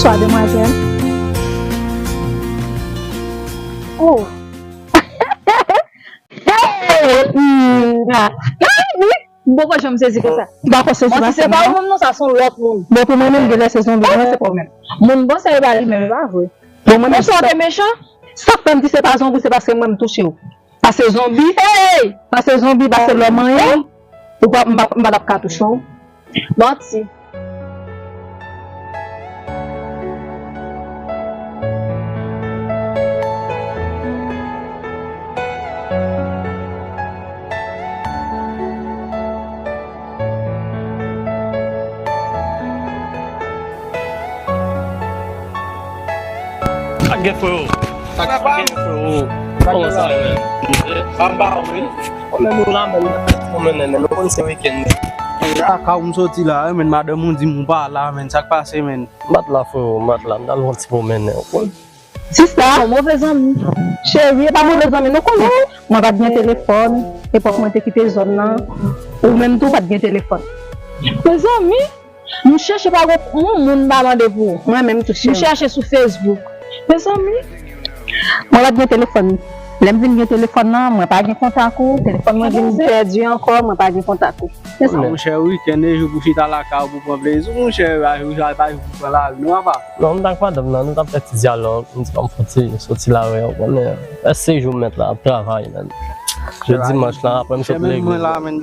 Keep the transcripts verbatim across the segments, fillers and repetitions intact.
Bonswa, demwazèl. Oh. Hey! Mm, ah. Ah, wi. M poko janm sezi konsa. M poko sezi. Bon, si se pa ou menm non, sa se yon lòt moun. Bon, pou mwen menm, genlè se zonbi, non, se pa ou menm. Moun bon sa e pa li menm, e pa vre. Bon, mwen menm, sa te mechan. Sa k fè m di se pa zonbi, se paske mwen m touche w. Pase zonbi. Hey! Pase zonbi, pase lò manyen. Ou pa, m pa, m pa t ap ka touche w. Manti. Sa k gen, freo? Sa k gen, freo? Kòman sa ye, menn? Anba, wi. Ou menm ou la, menn, ou konn se wikenn, menn. Lakay ou m soti la, wi, menn, madanm ou di m ou pa la, menn, sa k pase, menn? M pa t la, freo, m pa t la, m t al fè yon ti pwomennen, ou konn. Sista, yon move zanmi. Cheri, e pa move zanmi, nou konnen. Mwen pa t gen telefòn, epòk mwen te kite zòn nan, ou menm tou pa t gen telefòn. Mezanmi, m chèche pa gon moun m pa mande pou ou. Mwen menm tou, cheri. M chèche sou Facebook. Mezanmi. Mwen pa t gen telefòn. Lè m vin gen telefòn nan, mwen pa gen kontak ou. Telefòn mwen vin pèdi ankò, mwen pa gen kontak ou. Se sa. Monchè, wikenn e jou pou chita lakay ou pou pran plezi. Monchè, pa jou, pa jou pou pran lari, non, papa. Non, m t ak madanm nan, nou t ap fè ti dyalòg. M di, ban m fè ti soti la, wè, ou konnen. Fè seyis jou m mèt la, ap travay, menn. Jodi dimanch la, apre m sot legliz. Mwen la, menn.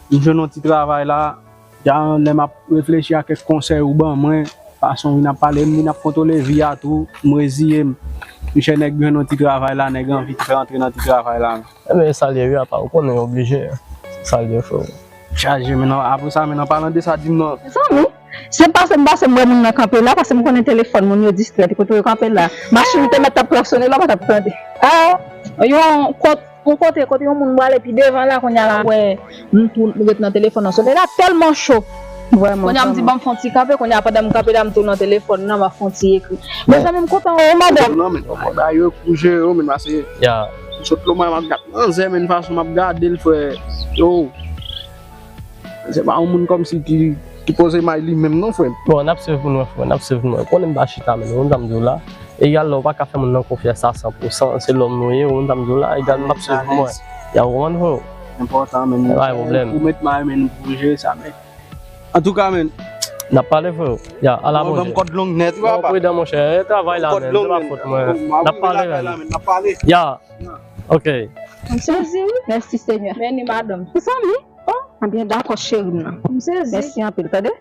M jwenn yon ti travay la. Jan lè m ap reflechi a kèk konsèy ou ban mwen, fason w vin ap pale, m vin ap kontwole vi a tou, m reziye m. Monchè, nèg jwenn yon ti travay la, nèg anvi fè antre nan ti travay la. Enben, sa l ye wi, apa, ou konnen oblije. Sa l ye, freo. Chaje, men non, apre sa, men an palan de sa, di m non. Zanmi, se pase m pase m wè moun nan kanpe la, pase m konnen telefòn moun yo distrè, kote yo kanpe la. Machin te mèt ap klaksone la, pa t ap tande. Ah, yon kont Yon kote, kote yon moun prale pi devan la, kounye a la, wè, m tou ret nan telefòn nan. Solèy la tèlman cho. Vrèman, kounye a m di, vrèman. Ban m fè yon ti kanpe, kounye a pandan m kanpe la, m tou nan telefòn nan, m ap fè yon ti ekri. Mezanmi, m kontan, o, madanm. Non, men, non, bagay yo pou jere yo, men, pase. Ya. M sot lomay, m ap gad manzè, men, fason m ap gade l, frè. Yo. Se pa yon moun kòmsi ki, ki poze may li menm non, frè m. Bon, n ap swiv pou nou wè, frè, n ap swiv pou nou wè. Konnen m pa chita, men, ou konn sa m di w la. Egal, ou pa ka fè moun nan konfyans a san pou san, se lòm nou ye, ou konn sa m di w la. Egal, m ap swiv pou mwen. Ya, ou konprann, frè? Enpòtan, men. Pa gen pwoblèm. Ou met may, men, pou jere sa, men. Antouka, men. N ap pale, frè. Ya, ala bonjou. Ban m kòd long nèt, wi, papa. Pridan, monchè. E travay la, men. Se pa fòt mwen. N ap pale, men. N ap pale. Ya. Ok. M sezi, wi. Mèsi, Senyè. Men ni madanm. Zanmi. Oh, ebyen, dakò, cheri m nan. M sezi. Mèsi anpil, tande.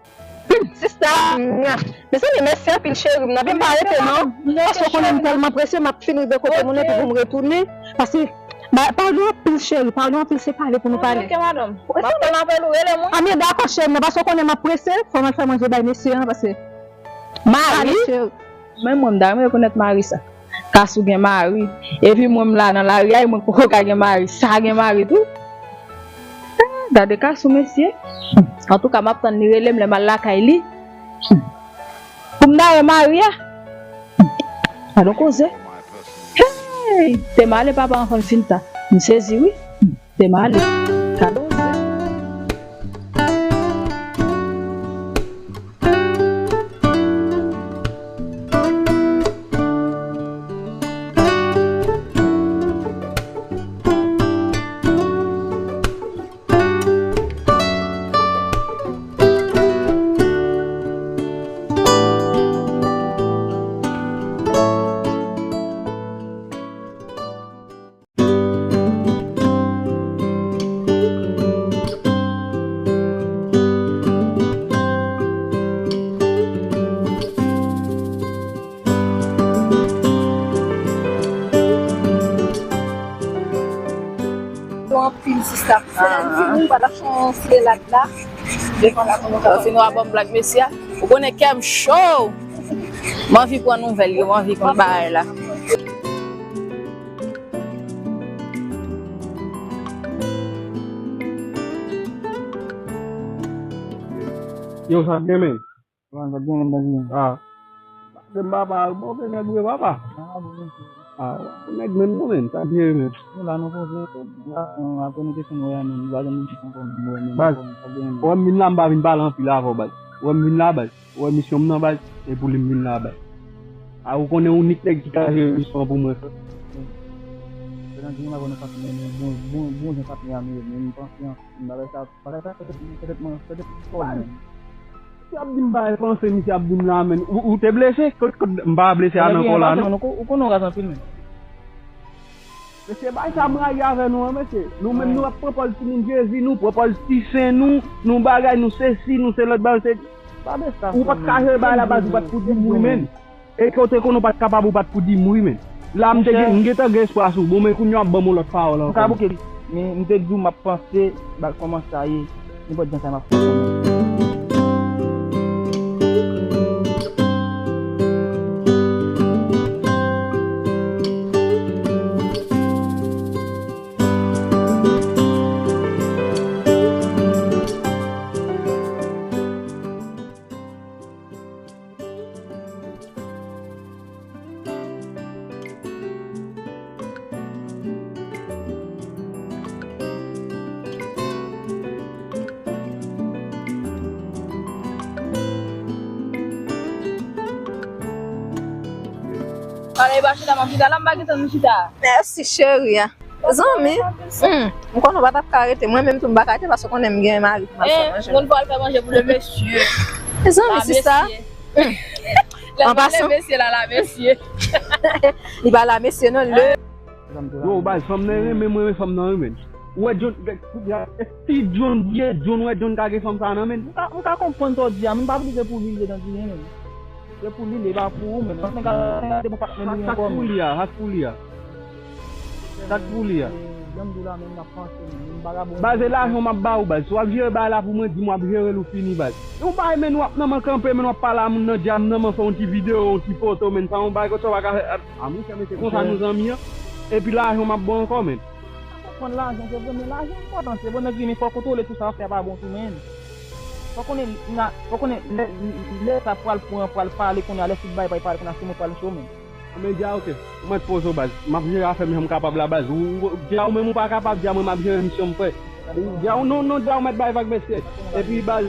Sista. Mezanmi, mèsi anpil, cheri m nan. Vin pa rete, non. Paske w konnen m tèlman prese, m ap fin rive kote moun epi pou m retounen. Paske, ba, padon anpil, cheri. Padon anpil, se pale pou nou pale. Ok, madanm. M ap tann apèl ou, rele mwen. Ebyen, dakò, cheri m nan. Paske w konnen m ap prese, fò m al fè manje bay mesye an, paske Mari? Mari, cheri. Men mwen, m ta renmen rekonèt mari sa. Kasou gen mari. Epi mwen, m la nan lari a, e mwen k poko ka gen mari. Sa gen mari tou. Ah, gade Kasou, mesye. Antouka, m ap tann li rele m lè m al lakay li. Pou m ta wè mari a. Gade yon koze. Hey! Te m ale papa anvan l fin ta. M sezi, wi. Te m ale. Kado. Anpil sista. Selen di nou pa t ap chan selad la. Devan la pou nou kapab. Fini w a ban m blag mesye a. Ou konnen kè m cho. M anvi pran nouvèl yo, m anvi konn bagay la. Yo, sa k gen, men? Sa k gen, men, sa k gen? Ah. Sa k gen, papa? Move nèg vre, papa. Ah, bon, bon. Ah, nèg menm, non, men, sa k gen, men? Nou la, nou poze, nou la, nou apre nou te fin wè, men, nou pa gen moun ki konn wè, men, sa k gen, men. Wè, m vin la, m pa vin pale anpil avè w, baz. Ou wè m vin la, baz. Ou wè misyon m nan, baz. E pou li m vin la, baz. A, ou konnen ou nik nèg ki ka jere misyon an pou mwen, frè. Frè Nandini, m pa konn ou pa t mennen bon, bon, bon jan patnè a nou ye, men m panse an, m bagay sa, bagay sa, petèt, petèt mwen, petèt fò menm. Misye ap di m bagay panse, misye ap di m la, men. Ou, ou te blese? Kot, kot, m pa blese a nan kò la, non. Ou, ou konnen w raz anpil, men. Mesye, bay sa m rayi avè nou an, mesye. Nou menm, nou ap pran pòz timoun Jezi, nou pran pòz ti sen nou, nou bagay, nou sesi, nou se lòt bagay, se. Ou pa t ka jere bagay la, baz, ou pa t pou di m wi, men. E kote konnen w pa t kapab, ou pa t pou di m wi, men. La, m te gen, m gentan gen espwa sou bon, men kounye a w ap ban m yon lòt pawòl ankò. M ka bouke li, men m te di w m ap panse, ba, kòman sa ye, nenpòt jan sa m ap fè. Pale ba chita, m ap chita la, m pa gentan nou chita. Mèsi, cheri. Zanmi, hmm, m konnen w pa t ap ka rete. Mwen menm tou, m pa ka rete paske w konnen m gen mari pou m al fè manje. Moun fò al fè manje pou le mesye. Zanmi, sista. An pasan. Mesye la, la, mesye. Li pa la, mesye, non, le. Yo, baz, fanm nan renmen mwen, men fanm nan renmen. Ou wè John, kounye a, e si John ye, John wè John ka gen fanm sa nan men. M ka, m ka konprann sa w di a, men m pa vle se pou li, li te nan di, men. Se pou li, li pa pou ou, men. Nèg la, nèg la te bon patnè li ankò, men. Sa k pou li a, sa k pou li a. Sa k pou li a. Jan m di w la, men m ap panse, men m vagabon. Baz, e lajan m ap ba ou, baz. Si w ap jere bagay la pou mwen, di m w ap jere l, ou fini, baz. Yon bagay, men, w ap nan man kanpe, men, w ap pale a moun nan djab, nan man fè yon ti videyo, yon ti foto, men, sa yon bagay ke w pa ka fè. A, monchè, men, se konsa nou zanmi an. Epi lajan m ap ba w ankò, men. M pa konprann lajan, se vre, men lajan enpòtan, se vre, men, men fò w kontwole tou sa w ap fè a pa bon tou, men. Fò konnen, fò konnen lè, lè sa pral pran, pral pale kounye a, lè tout bagay pral pale kounye a, se mwen pral cho, men. Anben, dja, oke. Ou mèt poze w, baz. M ap jere afè m jan m kapab la, baz. Ou, ou, dja ou menm ou pa kapab, dja mwen m ap jere misyon m, frè. Ou, dja ou non, non, dja ou mèt bay vag, mesye. Epi, baz,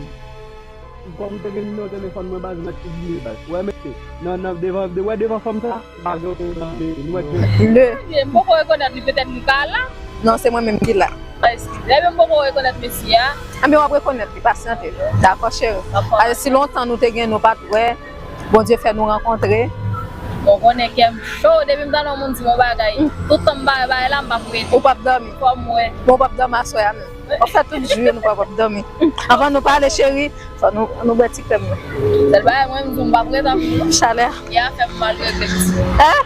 kòm m te gen nimewo telefòn mwen, baz, mèt pibliye, baz. Ou wè, mesye, nan, nan, devan, de, wè, devan fanm sa, baz, yo te nan, de, nou wè, de. Le. M poko rekonèt li, petèt li pa la. Non, se mwen menm ki la. Eskize, men m poko rekonèt mesye a. Anben, w ap rekonèt li, pasyante. Dakò, cheri. Paske si lontan nou te gen, nou pa t wè. Bondye fè nou rankontre. Bon, konnen kè m cho, depi m tande yon moun di m yon bagay, tout tan m pa wè bagay la, m p ap rete. Ou p ap dòmi? Fò m wè. Bon, ou p ap dòmi aswè a menm. W ap fè tout jou nou p ap, p ap dòmi. Anvan nou pale, cheri, fò nou, nou bwè ti krèm nan. Sèl bagay, mwen, m di w m p ap rete anpil non. Chalè a. Yè a fè m mal regle, mesye. Hein?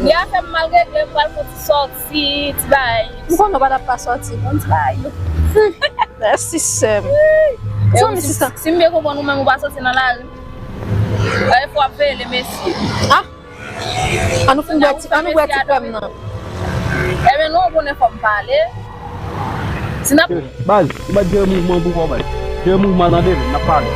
Yè a fè m mal regle, m pral fè ti sòti, ti bagay. M konnen w pa t ap ka sòti. Bon, ti bagay yo. Mèsi, sè m. Zanmi, sista. Si m byen konprann ou menm, ou pa sòti nan lari. Gade fò w ap veye le mesye. Ah! Ann nou fin bwè ti, ann nou bwè ti krèm nan. Ebyen, non, ou konnen fò m pale. Si n ap... Baz, ou mèt jere mouvman pou kò, baz. Jere mouvman, tande, n ap pale.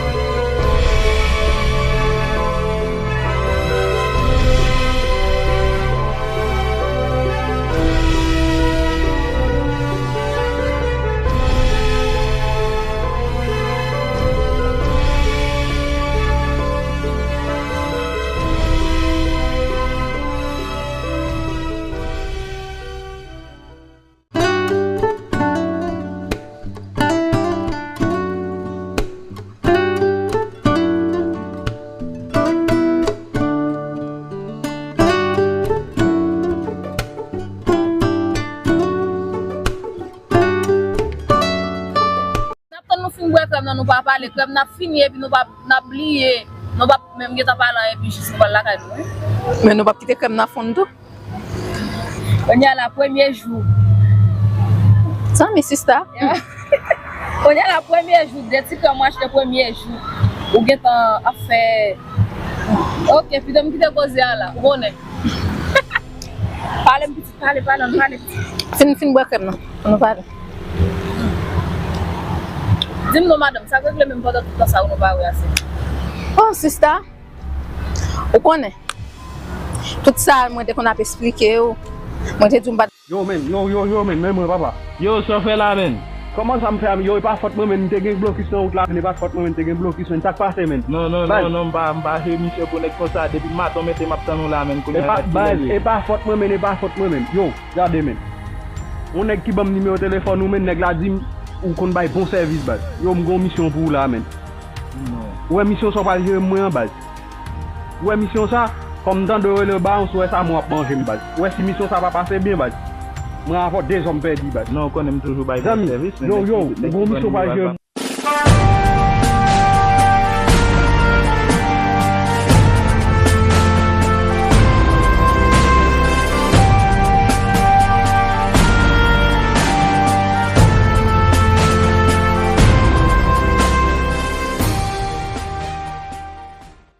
N ap tann nou fin bwè krèm nan, nou pa pale. Krèm nan ap fini epi nou pa, n ap bliye. Nou p ap menm gentan pale anyen epi jis nou pral lakay nou, wi. Men nou p ap kite krèm nan fonn tou. Kounye a la, premye jou. Zanmi, sista. Kounye a la, premye jou, de ti krèm w achte premye jou. Ou gentan ap fè. Oke, pito m kite koze a la, ou konnen. Pale m pitit, pale, pale, ann pale pitit. Fin, fin bwè krèm nan, ann nou pale. Di m non, madanm, sa k regle menm pandan tout tan sa yo nou pa wè a, se? Oh, sista, ou konnen, tout sa mwen te konn ap esplike w, mwen te di w m pa t... Yo, men, yo, yo, yo, men, men mwen, papa. Yo, sa w fè la, men? Kòman sa m fè a, yo, e pa fòt mwen menm, m te gen blokis nan wout la, men e pa fòt mwen menm, m te gen blokis, men sa k pase, men? Non, non, non, non, m pa, m pa jere misye pou nèg konsa, depi maten w mete m ap tann ou la, men, kounye a, baz, e pa fòt mwen, men, e pa fòt mwen, men. Yo, gade, men. Yon nèg ki ban m nimewo telefòn ou, men, nèg la di m ou konn bay bon sèvis, baz. Yo, m gon misyon pou ou la, men. Ou wè misyon sa w pral jere m mwen an, baz. Ou wè misyon sa, kòm m tande w rele w ba, ou wè sa mwen ap manje m, baz. Ou wè si misyon sa pa pase byen, baz. Mwen avè w de zòm pèdi, baz. Non, ou konnen m toujou bay bon sèvis, men yo, yo, ou gon misyon pral jere m.